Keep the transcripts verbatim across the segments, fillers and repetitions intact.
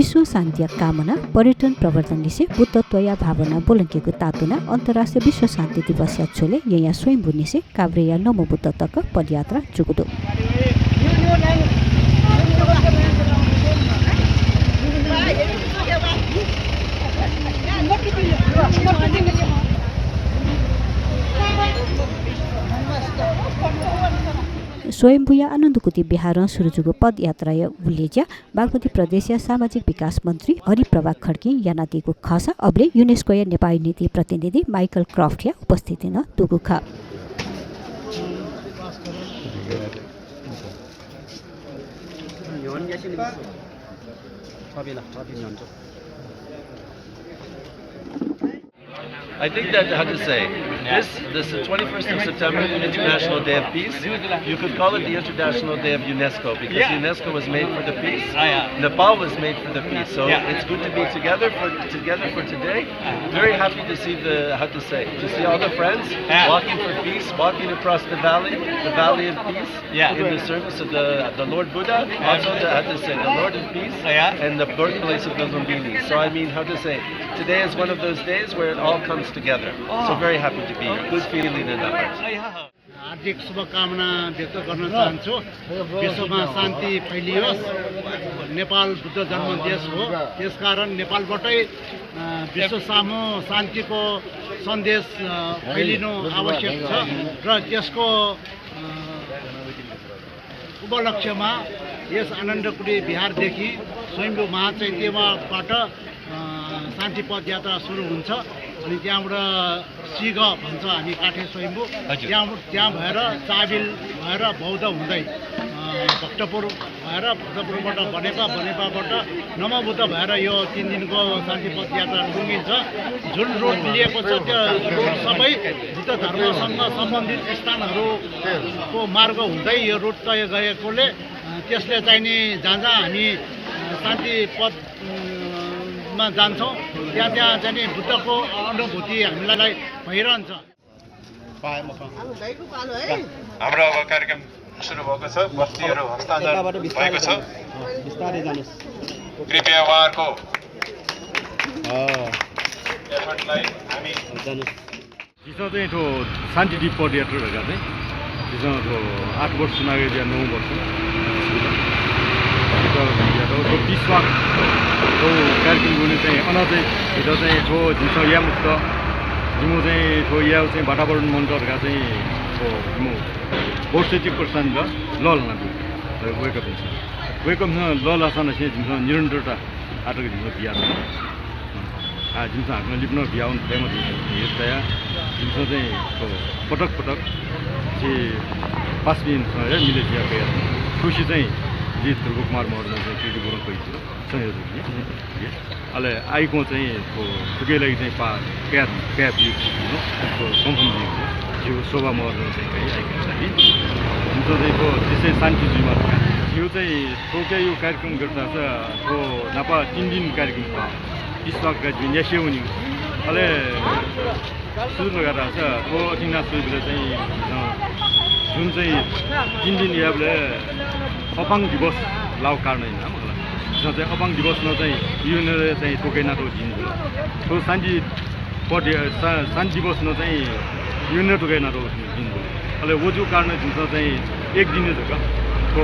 विश्व शान्तिया कामना, पर्यटन प्रवर्धनलिसे बुद्धत्वया भावना ब्वलंकेगु तातुना अन्तर्राष्ट्रिय विश्व शान्ति दिवसया झ्वलय् येँया स्वयम्भूनिसें काभ्रेया नमो बुद्ध तक पदयात्रा जूगु दु। स्वयम्भूया आनन्दकुटी विहारं सुरु जूगु पदयात्राया उलेज्या बागमती प्रदेशया सामाजिक विकास मन्त्री हरिप्रभा खड्गीं यानादीगु खःसा अबलय् युनेस्कोया नेपाःया निंतिं प्रतिनिधि माइकल क्रफ्टया उपस्थिति नं दुगु खः। I think that, how to say, this, this is the twenty-first of September, International Day of Peace. You could call it the International Day of UNESCO because UNESCO was made for the peace. Nepal was made for the peace. So it's good to be together for, together for today. Very happy to see the, how to say, to see all the friends walking for peace, walking across the valley, the valley of peace, in the service of the, the Lord Buddha, also the, how to say, the Lord of peace, and the birthplace of the Lumbini. So I mean, how to say, today is one of those days where it all comes together. So very happy to be here. Good feeling in the heart. हार्दिक शुभकामना व्यक्त गर्न चाहन्छु। विश्वमा शान्ति फैलियोस्। नेपाल बुद्ध जन्म देश हो, त्यसकारण नेपालबाटै, अ, विश्व सामु शान्तिको सन्देश, अ, फैलिनु आवश्यक छ र त्यसको, अ, उपलक्ष्यमा यस आनन्दकुटी विहारदेखि स्वयम्भू महाचैत्यबाट, अ, शान्ति पदयात्रा सुरु हुन्छ। अनि त्यहाँबाट सिगः भन्छ हामी काठे स्वयम्भू। हजुर। त्यहाँ, त्यहाँ भएर चाबिल भएर बौद्ध हुँदै, अ, भक्तपुर भएर भक्तपुरबाट बनेपा, बनेपाबाट नमोबुद्ध भएर यो तिन दिनको शान्ति पदयात्रा टुङ्गिन्छ। जुन रोड लिएको छ, त्यो रोड सबै बुद्ध धर्मसँग सम्बन्धित स्थानहरूको मार्ग हुँदै यो रोड तय गरेकोले, अ, त्यसले चाहिँ नि जहाँ जहाँ हामी, अ, शान्ति पद, अ, मा जान्छौँ, त्यहाँ त्यहाँ चाहिँ नि बुद्धको अनुभूति हामीलाई भइरहन्छ। हाम्रो अब कार्यक्रम सुरु भएको छ, बस्तीहरू हस्तान्तरण यताबाट बिस्तारै भएको छ। जानुहोस्। अँ, बिस्तारै जानुहोस्। कृपया उहाँहरूको अँ। एफर्टलाई हामी जानुहोस्। झीसं चाहिँ थ्व शान्ति दीप पदयात्रा धकाः चाहिँ झीसं थ्व आठ वर्ष सुनागय् जुया नौ वर्ष। थ्व पिस वाक थ्व कार्यक्रम गुने चाहिँ अन चाहिँ झीत चाहिँ थ्व झीसं याये मफुत। जिमिगु चाहिँ थ्व यायेगु चाहिँ वातावरण मन्त धकाः चाहिँ थ्व जिमिगु बोर्ड सचिव प्रशान्त लःल्हाना दु। वय्कःपिन्सं, वय्कःपिन्सं लःल्हाःसां नं झीसं निरन्तरता आःतक जिमिसं बियाच्वना। आः जिमिसं हाकनं लिपा नं बियावने फयेमा धइगु हेतुया जिमिसं चाहिँ थ्व पटक पटक झी पासापिन्सं हे मिले जुया कयाच्वना। थुसी चाहिँ जि ध्रुव कुमार महर्जन चाहिँ कीर्ति गुरुं कयाच्वन संयोजक। अले आइकं चाहिँ थ्व थुकिया लागि चाहिँ पाः कया, कया बिउ, थ्व कन्फर्म बिउ। जिगु शोभा महर्जन चाहिँ कया आइकं लागि। जिमिसं चाहिँ थ्व देशय् शान्ति जुइमा धकाः। जिगु चाहिँ थ्वके यो कार्यक्रम गर्दा चाहिँ थ्व नापा तीन दिन कार्यक्रम खः। पिस वाक का जिं न्यासि वनी। अले सुरु धकाः धाःसा थ्व अतिना सुइबलय् चाहिँ, अ, जुन चाहिँ तीन दिन याबलय् अपाङ दिवस लाउ कारणं याना मला। झीसं चाहिँ अपाङ दिवस नं चाहिँ युएनले चाहिँ तोके यानातःगु दिं जुल। थ्व शान्ति पद, शा-, शान्ति दिवस नं चाहिँ युएनले तोके यानातःगु दिं जुल। अले व जूगु कारणं झीसं चाहिँ एक दिन जक थ्व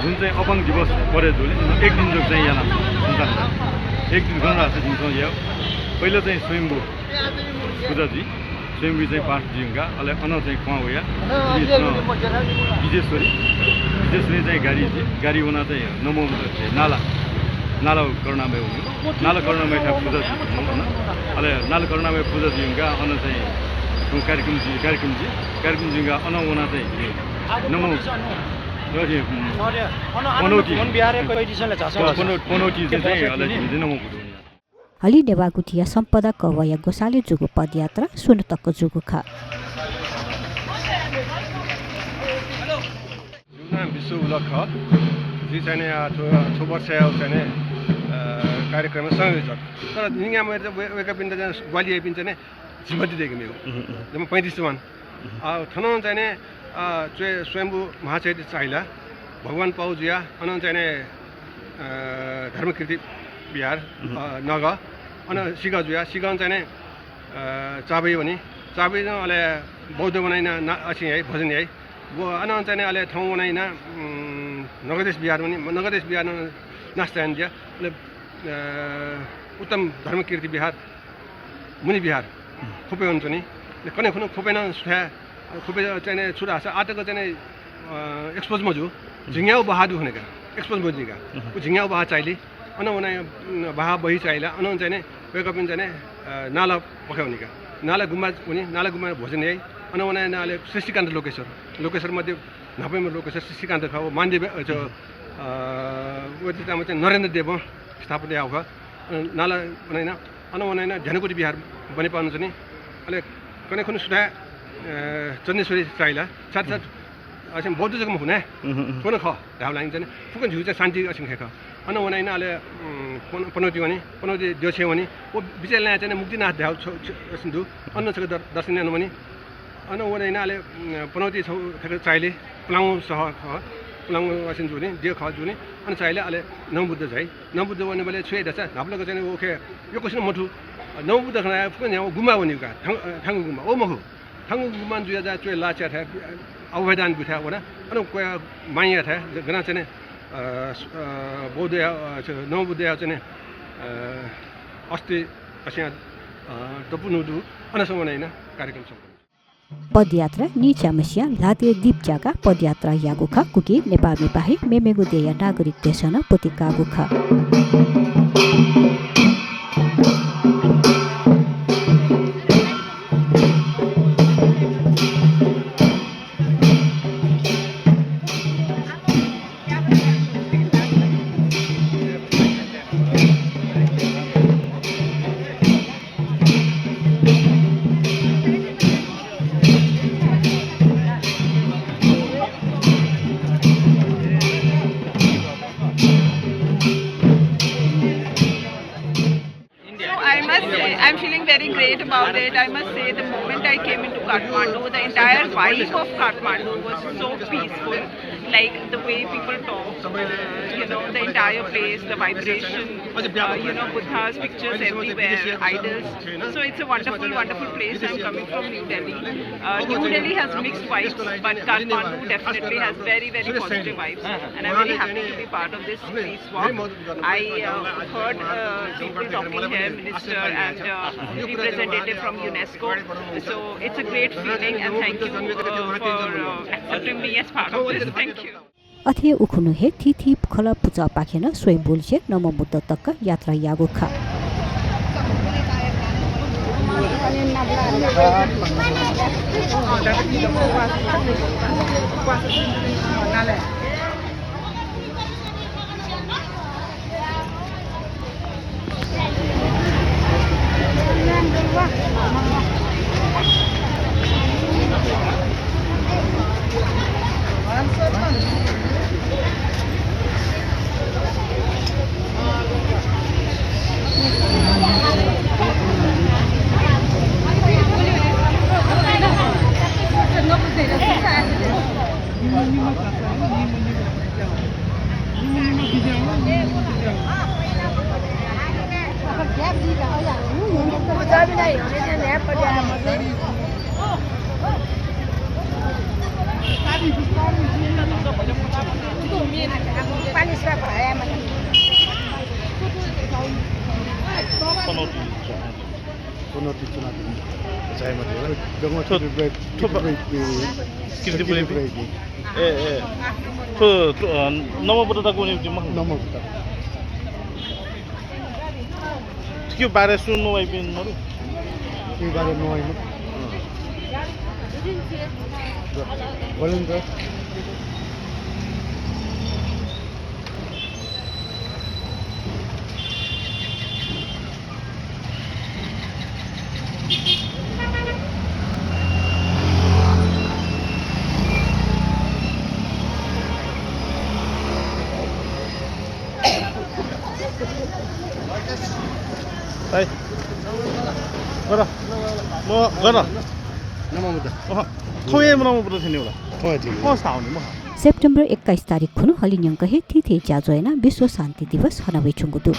जुन चाहिँ अपाङ दिवस पदे जुल, एक दिन जक चाहिँ याना। एक दिन गन धाःसा झीसं या। पहिला चाहिँ स्वयम्भू पुजा जुइ, स्वयम्भू चाहिँ पाठ जुइंका, अले अन चाहिँ क्वहां वया, विजेश्वरी, विजेश्वरी चाहिँ गाडी जुइ, गाडी वना चाहिँ नमो नाला, नाला करुणामय वनी। नाला करुणामय थाय् पुजा जुइ, अले नाला करुणामय पुजा जुइंका अन चाहिँ कार्यक्रम जुइ, कार्यक्रम जुइ, कार्यक्रम जुइंका अन वना चाहिँ नमो, अथे, पनौती। पनौती चाहिँ अले नमो बुद्ध। हलिं नेवाः गुथिया सम्पदा कवःया ग्वसालय् जूगु पदयात्रा स्वन्हु तक जूगु खः। जिगु नां विश्व उलख खः। जि चाहिँ नि, आ, थ्व, थ्व वर्षया चाहिँ नि, आ, कार्यक्रमया संयोजक। तर निंग्हय्‌म्ह वय्-, वय्‌कःपिन्त चाहिँ ग्वाहालि याइपिं चाहिँ नि जिम्मा दयेके मेगु। जम्मा पैंतिस जवान। आ, थनं चाहिँ नि, आ, स्वय्-, स्वयम्भू महाचैत्य चाहिला भगवान पाउ जुया, अनं चाहिँ नि अ, धर्मकीर्ति विहार, अ, नगः। अन सिगः जुया, सिगः चाहिँ नि, अ, चाबही वनी। चाबही नं अले बौद्ध वनाइना ना, असिं याइ, भोजन याइ। व अन चाहिँ नि अले थौं वनाइना, उम्, नगदेश विहार वनी। नगदेश विहार नं नाश चाहिँ ज्या। अले, अ, उत्तम धर्मकीर्ति विहार, मुनि विहार, खुपे वनी च्वनी। कने खुनु खुपे नं सुथाय्, खुपे चाहिँ नि छु धाःसा आतक चाहिँ नि, अ, expose मजू। झिंग्याउ बहादुर खनेका, expose मजू का। उ झिंग्याउ बहा चाइली। अन वना, अ, बहा बही चाइला। अन चाहिँ नि वय्कःपिं चाहिँ नि, अ, नाला पखे वनी का। नाला गुम्बा वनी, नाला गुम्बा भोजन याइ। अन वना नाले शशिकान्त लोकेश्वर। लोकेश्वर मध्ये न्हापांम्ह लोकेश्वर शशिकान्त खः। व मानदेव, अ, च-, अ, व चाहिँ नरेन्द्र देवं स्थापना याः खः। अ, नाला वनाइना, अन वनाइना ध्यानकुटी विहार बनेपाः च्वनी। अले कने खुनु सुथाय्, अ, चन्देश्वरी चाइला। साथ साथ असिं बौद्ध जक मखु ना। थ्व नं खः। धाःबलय् चाहिँ नि फुक्कं झीगु चाहिँ शान्ति असिं खय् खः। अन वनाइना अले, उम्, पन-, पनौती वनी, पनौती द्यःछेँय् वनी। व बिचय् लाँय् चाहिँ नि मुक्तिनाथ धाःगु छ-, छ-, असिं दु। अन छकः दर-, दर्शन याना वनी। अन वनाइना अले, उम्, पनौती छौ थक चाइले पुलांगु सहर खः। पुलांगु असिं जूनि, द्यः खः जूनि। अन चाइले अले नवबुद्ध झाइ। नवबुद्ध वनेबलय् छु याइ धाःसा न्हापालाक चाहिँ नि व खय् यक्वसिनं मथू। नवबुद्ध खनाः फुक्कं न्ह्याः गुम्बा वनी का। थांगु, थांगु गुम्बा। व मखु। थांगु गुम्बां जुया जा च्वय् लाः च्याथाय्, अभयदान बुथाय् वना। अन क्वया मांयाथाय्, गना चाहिँ नि, अ, स-, अ, बौद्धया, अ, च-, नवबुद्धया चाहिँ नि, अ, अस्थि असिं, अ, दपुनु दु। अनसं वनाइना कार्यक्रम सम्पन्न। पदयात्रा नीच्याम्हस्यां ल्हातय् दीप ज्याकाः पदयात्रा याःगु खः। उकी नेपाःमिपाखें मेमेगु देय्या नागरिकतय्सं नं पतिकाःगु खः। So I must say, I'm feeling very great about it. I must say, the moment I came into Kathmandu, the entire vibe of Kathmandu was so peaceful. Like the way people talk, uh, you know, the entire place, the vibration, uh, you know, Buddha's pictures everywhere, idols. So it's a wonderful, wonderful place. I'm coming from New Delhi. Uh, New Delhi has mixed vibes, but Kathmandu definitely has very, very positive vibes. And I'm very happy to be part of this peace walk. I, uh, heard, uh, people talking here, minister and, uh, representative from UNESCO. So it's a great feeling, and thank you, uh, for, uh, accepting me as part of this. Thank you. अथे उखुन्हु हे थीथी खलः पुचःपाखें नं स्वयम्भूलिसे नमोबुद्ध तक यात्रा याःगु खः। पनौती चुनाव झायेमाः। थ्व, थ्व बा-, कीर्तिपुरय्। ए, ए। थ्व, थ्व, अ, नमोबुद्ध तक वनीपिं मखु। नमोबुद्ध। थुकिया बारे सुं नवाइपिं मरु। थुकिया बारे नवाइपिं। अँ। बोलुं त। है। गर। म गर। नमोबुद्ध। अह। थौं हे नमोबुद्ध थें नि होला। थौं हे थें नि। म साउने, म। सेप्टेम्बर एक्काइस तारिख खुन्हु हलिं न्यंक हे थीथी ज्याझ्वः यानाः विश्व शान्ति दिवस हनावयाच्वंगु दु।